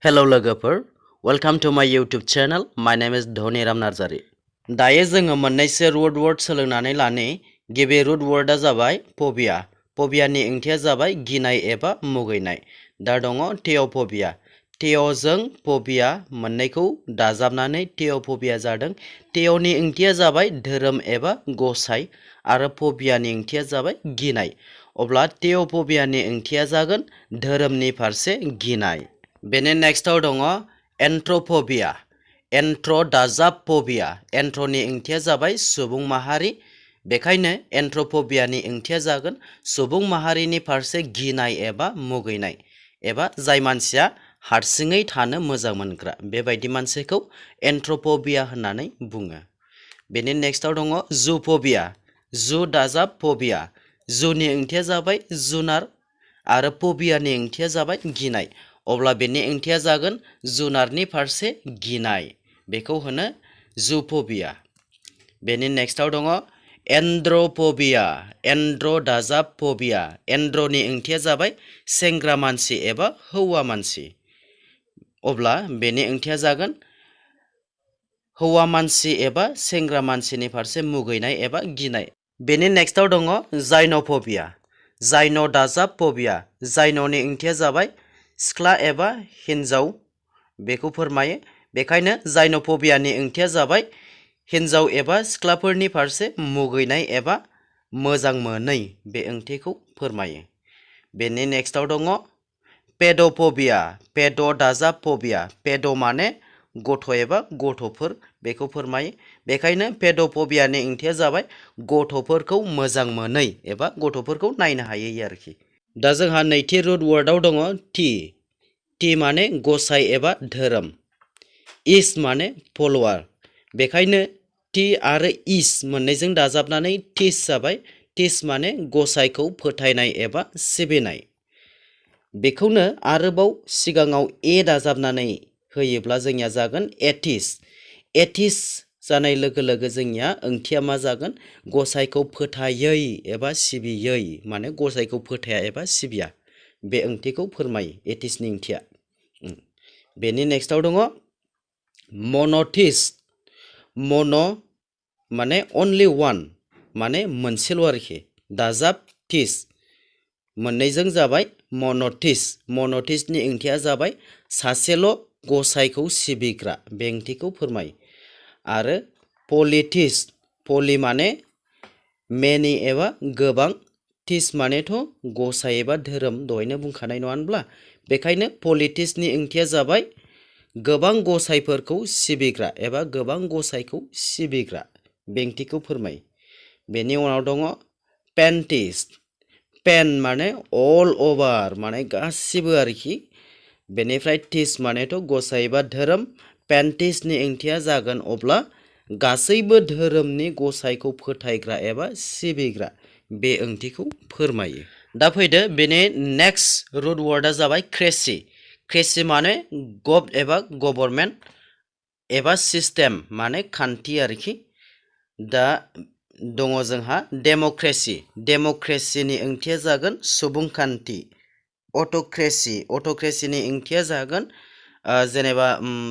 Hello लोगोफोर, welcome to my YouTube channel. My name is Dhoni Narzary. दायो जोङो मोननैसो रुट वर्ड सोलोंनानै लानि। गिबि रुट वर्डआ जाबाय फबिया। फबियानि ओंथिया जाबाय गिनाय एबा मुगैनाय। दा दङ टेओफबिया। टेओजों फबिया मोननैखौ दाजाबनानै टेओफबिया जादों। टेओनि ओंथिया जाबाय धोरोम एबा गसाइ आरो फबियानि ओंथिया जाबाय गिनाय। अब्ला टेओफबियानि ओंथिया जागोन धोरोमनि फारसे गिनाय। बेनि नेक्स्टआव दङ एन्थ्र'फबिया। एन्थ्र' दाजाब फबिया। एन्थ्र'नि ओंथिया जाबाय सुबुं माहारि। बेखायनो एन्थ्र'फबियानि ओंथिया जागोन सुबुं माहारिनि फारसे गिनाय एबा मुगैनाय एबा जाय मानसिया हारसिङै थानो मोजां मोनग्रा बेबायदि मानसिखौ एन्थ्र'फबिया होननानै बुङो। बेनि नेक्स्टआव दङ जुफबिया। जु दाजाब फबिया। जुनि ओंथिया जाबाय जुनार आरो फबियानि ओंथिया जाबाय गिनाय। अब्ला बेनि ओंथिया जागोन जुनारनि फारसे गिनाय। बेखौ होनो जुफबिया। बेनि नेक्स्टआव दङ एन्ड्र'फबिया। एन्ड्र' दाजाब फबिया। एन्ड्र'नि ओंथिया जाबाय सेंग्रा मानसि एबा हौवा मानसि। अब्ला बेनि ओंथिया जागोन हौवा मानसि एबा सेंग्रा मानसिनि फारसे मुगैनाय एबा गिनाय। बेनि नेक्स्टआव दङ जाइन'फबिया। जाइन' दाजाब फबिया। जाइन'नि ओंथिया जाबाय सिख्ला एबा हिन्जाव बेखौ फोरमायो। बेखायनो जाइन'फबियानि ओंथिया जाबाय हिन्जाव एबा सिख्लाफोरनि फारसे मुगैनाय एबा मोजां मोनै बे ओंथिखौ फोरमायो। बेनि नेक्स्टआव दङ पेड'फबिया। पेड' दाजाब फबिया। पेड' माने गथ' एबा गथ'फोर बेखौ फोरमायो। बेखायनो पेड'फबियानि ओंथिया जाबाय गथ'फोरखौ मोजां मोनै एबा गथ'फोरखौ नायनो हायै आरोखि। दा जोंहा नैथि रुट वर्डआव दङ टि। टि माने गसाइ एबा धोरोम। इस माने फल'वार। बेखायनो टि आरो इस मोननैजों दाजाबनानै टिस जाबाय। टिस माने गसाइखौ फोथायनाय एबा सिबिनाय। बेखौनो आरोबाव सिगाङाव ए दाजाबनानै होयोब्ला जोंनिया जागोन एथिस। एथिस जानाय लोगो लोगो जोंनिया ओंथिया मा जागोन गसाइखौ फोथायै एबा सिबियै माने गसाइखौ फोथाया एबा सिबिया बे ओंथिखौ फोरमायो एथिसनि ओंथिया। बेनि नेक्स्टआव दङ मन'थिस्ट। मन' माने अनलि वान माने मोनसेल' आरोखि दाजाब थिस मोननैजों जाबाय मन'थिस्ट। मन'थिस्टनि ओंथिया जाबाय सासेल' गसाइखौ सिबिग्रा बे ओंथिखौ फोरमायो। आरो पलिथिस्ट। पलि माने मेनि एबा गोबां। थिस मानेथ' गसाइ एबा धोरोम दहायनो बुंखानाय नङा होनब्ला। बेखायनो पलिथिस्टनि ओंथिया जाबाय गोबां गसाइफोरखौ सिबिग्रा एबा गोबां गसाइखौ सिबिग्रा बे ओंथिखौ फोरमायो। बेनि उनाव दङ पेन्टिस्ट। पेन माने अल अभार माने गासिबो आरोखि। बेनिफ्राय टिस मानेथ' गसाइ एबा धोरोम। पेन्टिस्टनि ओंथिया जागोन अब्ला गासैबो धोरोमनि गसाइखौ फोथायग्रा एबा सिबिग्रा बे ओंथिखौ फोरमायो। दा फैदो बेनि नेक्स्ट रुट वर्डआ जाबाय क्रेसि। क्रेसि माने गभ एबा गभर्नमेन्ट एबा सिस्टेम माने खान्थि आरोखि। दा दङ जोंहा डेम'क्रेसि। डेम'क्रेसिनि ओंथिया जागोन सुबुंखान्थि। अट'क्रेसि। अट'क्रेसिनि ओंथिया जागोन जेनेबा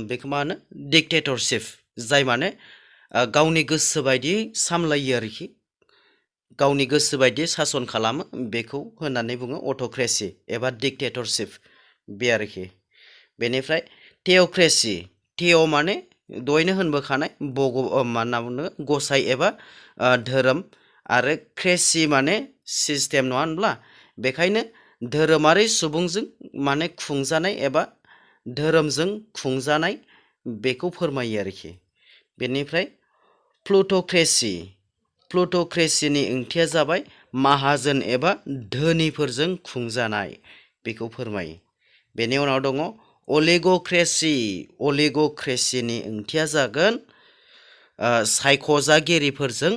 बेखौ मा होनो डिक्टेटरशिप जाय माने गावनि गोसो बायदि सामलायो आरोखि गावनि गोसो बायदि सासन खालामो बेखौ होननानै बुङो अट'क्रेसि एबा डिक्टेटरशिप बे आरोखि। बेनिफ्राय टेअक्रेसि। टेअ माने दहायनो होनबोखानाय मा होनना बुङो गसाइ एबा धोरोम आरो क्रेसि माने सिस्टेम नङा होनब्ला। बेखायनो धोरोमारि सुबुंजों माने खुंजानाय एबा धोरोमजों खुंजानाय बेखौ फोरमायो आरोखि। बेनिफ्राय प्लुट'क्रेसि। प्लुट'क्रेसिनि ओंथिया जाबाय माहाजोन एबा धोनिफोरजों खुंजानाय बेखौ फोरमायो। बेनि उनाव दङ अलिग'क्रेसि। अलिग'क्रेसिनि ओंथिया जागोन सायख'जागिरिफोरजों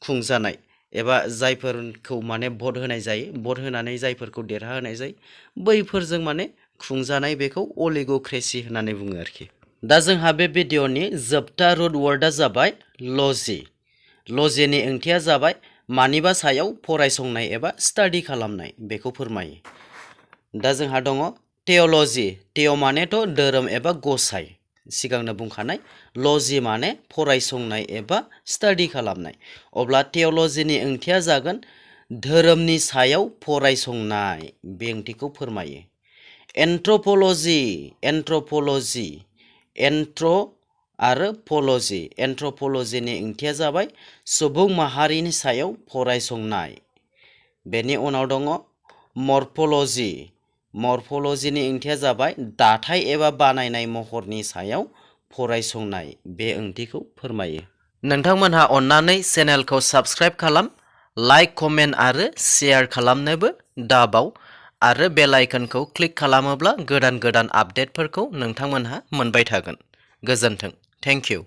खुंजानाय एबा जायफोरखौ माने भट होनाय जायो भट होनानै जायफोरखौ देरहाहोनाय जायो बैफोरजों माने खुंजानाय बेखौ अलिग'क्रेसि होननानै बुङो आरोखि। दा जोंहा बे भिडिअनि जोबथा रुट वर्डआ जाबाय लजि। लजिनि ओंथिया जाबाय मानिबा सायाव फरायसंनाय एबा स्टाडि खालामनाय बेखौ फोरमायो। दा जोंहा दङ टेओल'जि, टेओ मानेथ' धोरोम एबा गसाइ, सिगांनो बुंखानाय। ल'जि माने फरायसंनाय एबा स्टाडि खालामनाय। अब्ला टेओल'जिनि ओंथिया जागोन धोरोमनि सायाव फरायसंनाय, बे ओंथिखौ फोरमायो। एन्थ्रप'ल'जि, एन्थ्रप'ल'जि, एन्थ्र आरो पल'जि, एन्थ्रप'ल'जिनि ओंथिया जाबाय सुबुं माहारिनि सायाव फरायसंनाय। बेनि उनाव दङ मर्फ'ल'जि, मर्फ'ल'जिनि ओंथिया जाबाय दाथाय एबा बानायनाय महरनि सायाव फरायसंनाय, बे ओंथिखौ फोरमायो। नोंथांमोनहा अन्नानै चेनेलखौ साबस्क्राइब खालाम, लाइक, कमेन्ट आरो शेयार खालामनोबो दाबाव आरो बेल आइकनखौ क्लिक खालामोब्ला गोदान गोदान आपडेटफोरखौ नोंथांमोनहा मोनबाय थागोन। गोजोन्थों। Thank you.